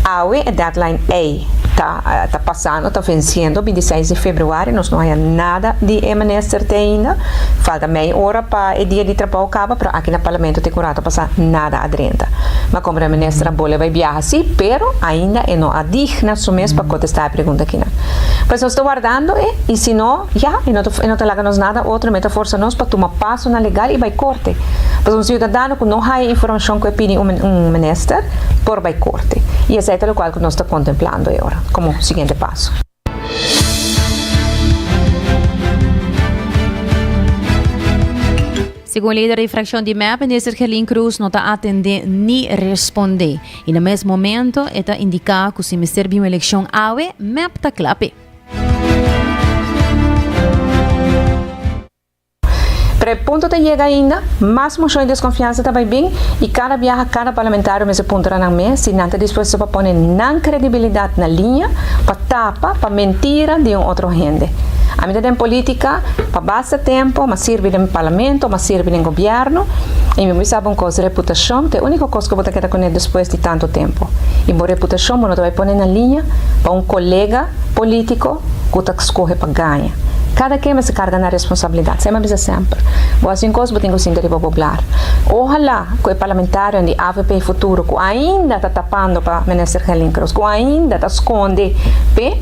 Awe e deadline ei ta ta pasando, ta vensiendo, bintiseis di februari, nos no haya nada di e minister te ainda. Falta mei ora pa e dia di trabou kaba, pero aki na parlamento te ku rato pasá nada a drenta. Ma komo e minister a bole bai biaha si, pero ainda e no a digna su mes pa kontestá e pregunta akinan. Pues nos ta wardando e, i si no, ya, e no ta e no ta laga nos nada otro, e ta forsa nos pa tuma pasonan legal i bai korte. Pasobra un siudadano ku no haya informashon ku e pidi un un minister por bai korte. I esei ta lokual ku nos ta kontemplando e ora komo siguiente paso. Segun lider di fraccion di mep, minister Gerlin Croes no ta atende ni responde. Y na mes momento e ta indica cu si mester bin un eleccion awe, mep ta cla p'e. Pero e punto ta yega ainda, mas mocion di desconfiansa ta bay bin y cada biaha cada parlamentario mester puntra nan mes si nan ta dispuesto pa pone nan credibilidad na liña pa tapa pa mentira di un otro hende. Ami ta den politica pa basta tempo, m'a sirbi den parlamento, m'a sirbi den gobierno y mi por bisa bo un cos, reputacion ta e unico cos cu bo ta keda cune despues di tanto tempo y bo reputacion bo no ta bay pone na liña pa un colega politico cu ta scoge pa gaña. Kada ken mester karga nan responsabilidat. Esei mi a bisa semper. Bo hasi un kos, bo tin ku sinta riba bo blar. Ohalá ku e parlamentarionan di avp Futuro ku ainda ta tapando pa Minister Gerlin Croes, ku ainda ta skonde p'e,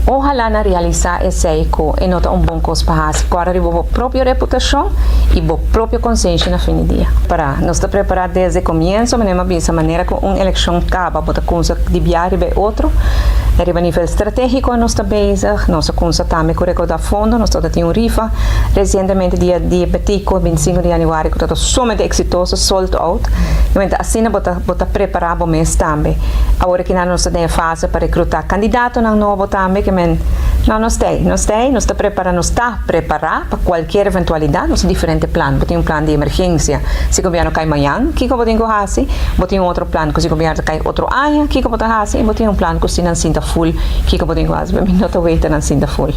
ohalá nan realisá esei ku e no ta un bon kos pa hasi. Kòrda riba bo propio reputashon i bo propio konsenshi na fin di dia. Pará. Nos ta prepará desde komienso, manera mi a bisa, manera ku un elekshon kaba bo ta kumsa di biaha riba e otro. Riba nivel stratégiko nos ta bezig. Nos a kumsa tambe ku rekoudá fondo. Nos tabata tin un rifa resientemente dia di Betico, bintisinko di yanüari, ku tabata sumamente eksitoso, sold out. Mente asina bo ta bo ta prepará bo mes tambe. Awor aki nan nos ta den e fase pa rekrutá kandidatonan nobo tambe ke men no nos ta ei, nos ta ei, nos ta prepará, nos ta prepará pa kualkier eventualidat. Nos tin diferente plan. Bo tin un plan di emergensia si gobièrnu kai mañan, kiko bo tin ku hasi? Bo tin un otro plan ku si gobièrnu ta kai otro aña, kiko bo ta hasi? I bo tin un plan ku si nan sinta ful, kiko bo tin ku hasi? Pero mi no ta weta nan sinta ful.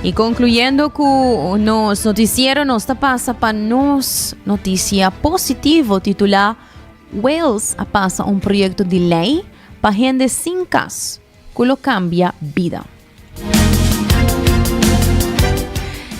Y concluyendo cu nos noticiero, nos ta pasa pa nos noticia positivo titula Wales a pasa un proyecto di ley pa hende sin cas cu lo cambia bida.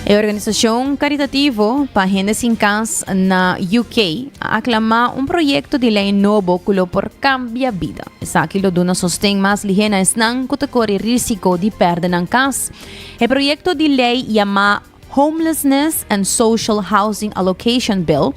E organisashon karitativo pa hende sin kas na UK a aklamá un proyekto di lei nobo ku lo por kambia bida. Esaki lo duna sosten mas lihé na esnan ku ta kore risiko di pèrdè nan kas. E proyekto di lei yamá Homelessness and Social Housing Allocation Bill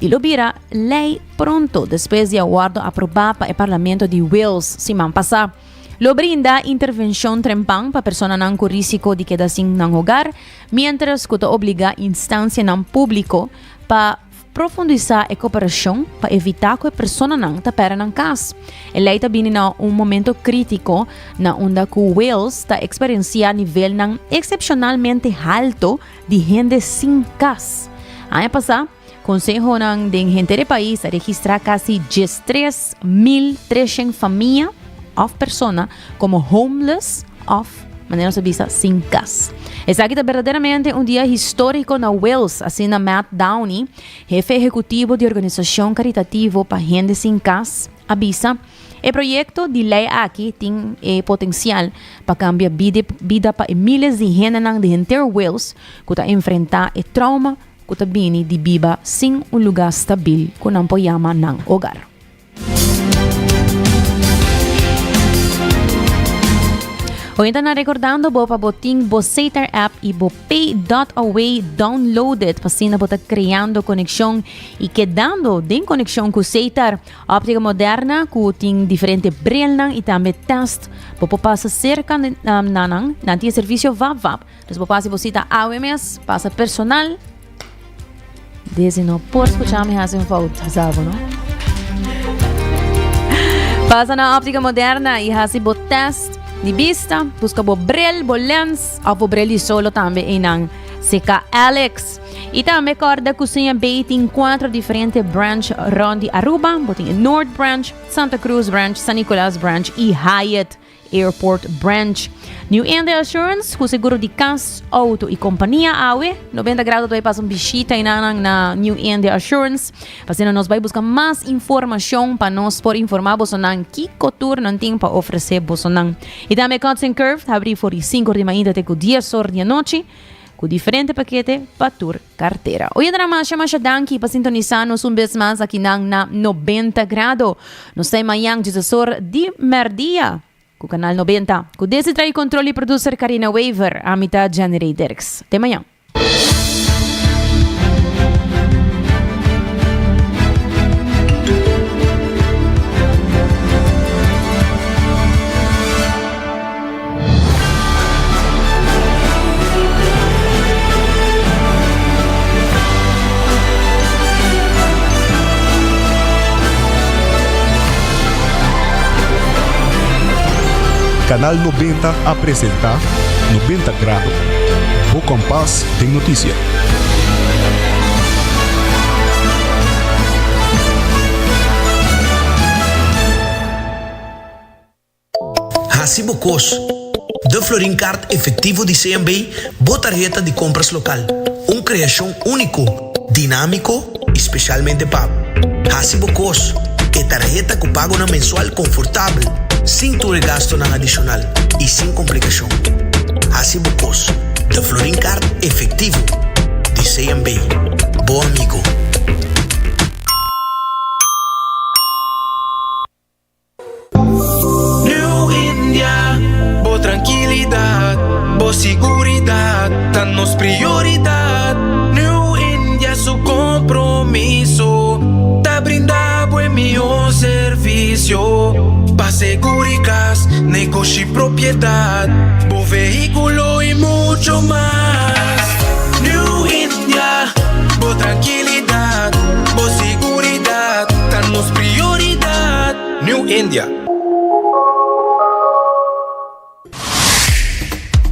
i lo bira lei pronto despues di a wòrdu aprobá pa e parlamento di Wales siman pasá. Lo brinda intervencion trempan pa personanan cu risico di keda sin nan hogar, mientras cu ta obliga instancianan publico pa profundisa e cooperacion pa evita cu e personanan ta perde nan cas. E ley ta bini na un momento critico na unda cu Wales ta experiencia nivelnan excepcionalmente halto di hende sin cas. Aña pasa, Konsehonan den henter e pais a registrá kasi 13,300 famia òf persona komo homeless òf, manera nos ta bisa, sin kas. Esaki ta berdaderamente un dia históriko na Wales, asina Matt Downey, hefe ehekutivo di organisashon karitativo pa hende sin kas, a bisa. E proyekto di lei aki tin e potensial pa kambia bida pa e miles di hendenan di henter Wales ku ta enfrentá e trauma ku ta bini di biba sin un lugá stabil ku nan por yama nan hogar. Oyente nan rekordando bo pa bo tin bo Sater app i bo Pay.away downloaded pa asina bo ta kreando konekshon i kedando den konekshon ku Sater. Optika Moderna ku tin diferente brilnan i tambe test. Bo por pasa serka na nan. Nan tin e servisio vap vap. Dus bo pasa bo sita awe mes, pasa personal. Desi no por scucha mi haci un fout, bisa bo, no? Pasa na Óptica Moderna y haci bo test di bista. Busca bo bril, bo lens of bo bril di solo tambe einan seca Alex. Y tambe corda cu CMB tin cuatro diferente branch rond di Aruba. Bo tin e Noord Branch, Santa Cruz Branch, San Nicolas Branch y Hyatt Airport Branch. New India Assurance, cu seguro di cas, auto y compania awe. 90 Grado ta bay pasa un bishita eynan na New India Assurance. Pa asina nos bay busca mas informacion pa nos por informa bosonan kico tur nan tin pa ofrece bosonan. Y tambe Cuts and Curve ta habri for di 5 or di mainta te cu 10 or di anochi cu diferente pakete pa tur Cartera. Oyentenan masha masha danki pa sintonisa nos un bes mas akinan na 90 Grado. Nos ta e mañan djesesor di merdia cu Canal 90. Cu desi trae control y producer Carina Wever, ami ta Jenny Dirks. Te mañan. Canal 90 a presenta 90 Grado, bo kompas den noticia. Hasi bo kos. De Florin Card Efectivo di CMB, bo tarheta di compras local. Un creacion unico, dinamico y specialmente pa bo. Hasi bo kos. E tarheta cu pagonan mensual confortabel, sin tur e gastonan adicional y sin complicacion. Hasi bo kos. De Florin Card Efectivo di CMB. Bo amigo. New India, bo trankilidat, bo siguridat ta nos prioridat. New India su kompromiso ta brinda bo e mihó servisio pa seguri kas, negoshi, propiedat, bo vehíkulo i mucho mas. New India, bo trankilidat, bo siguridat ta nos prioridat. New India.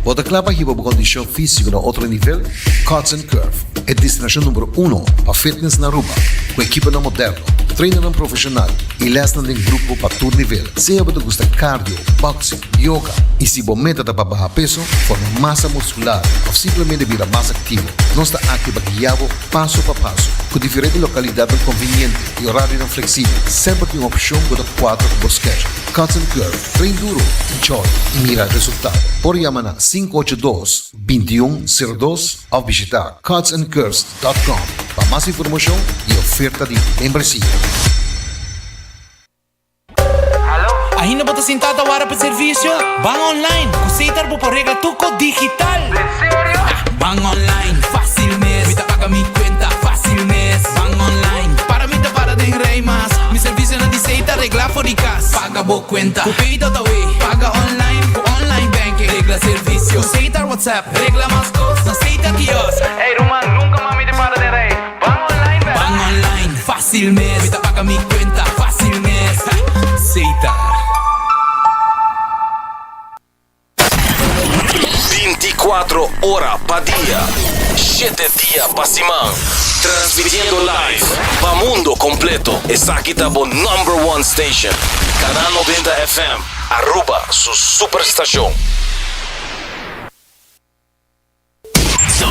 Bo ta kla pa hiba bo kondishon físiko na otro nivel? Cuts and Curve, e destinashon number uno pa fitness na Aruba, ku ekiponan moderno, trainernan profeshonal i lèsnan den grupo pa tur nivel. Sea bo ta gusta cardio, boxing, yoga i si bo meta ta pa baha peso, forma masa muskular òf simplemente bira mas aktivo, nos ta aki pa guia bo paso pa paso. Ku diferente lokalidatnan konveniente i orarionan fleksibel, semper tin un opshon ku ta kuadra ku bo schedule. Cuts and Curve, train duro, enjoy i mira resultado. Por yama na 582 2102 òf bishita cutsandcurves dot com pa mas informashon i oferta di membresia. Ainda bo ta sinta ta wara pa servicio? Ban online! Cu Setar bo por regla tur cos digital! En serio? Ban online, facil mes! Mi ta paga mi cuenta facil mes! Ban online, para mi ta para den rij mas! Mi servicionan di Setar regla for di cas! Paga bo cuenta cu Pay.awe! Paga online cu online banking! Regla servicio cu Setar WhatsApp! Regla mas cos na Setar kiosk! Ey ruman, nunca mas mi ta para den rij! Ban online bè! Ban online, facil mes! Mi ta paga mi cuenta, facil mes! Setar. 24 ora pa dia, shete dia pa siman. Transmitiendo live pa mundo completo. Esaki ta bo number one station. Canal 90 FM, Aruba su superstacion.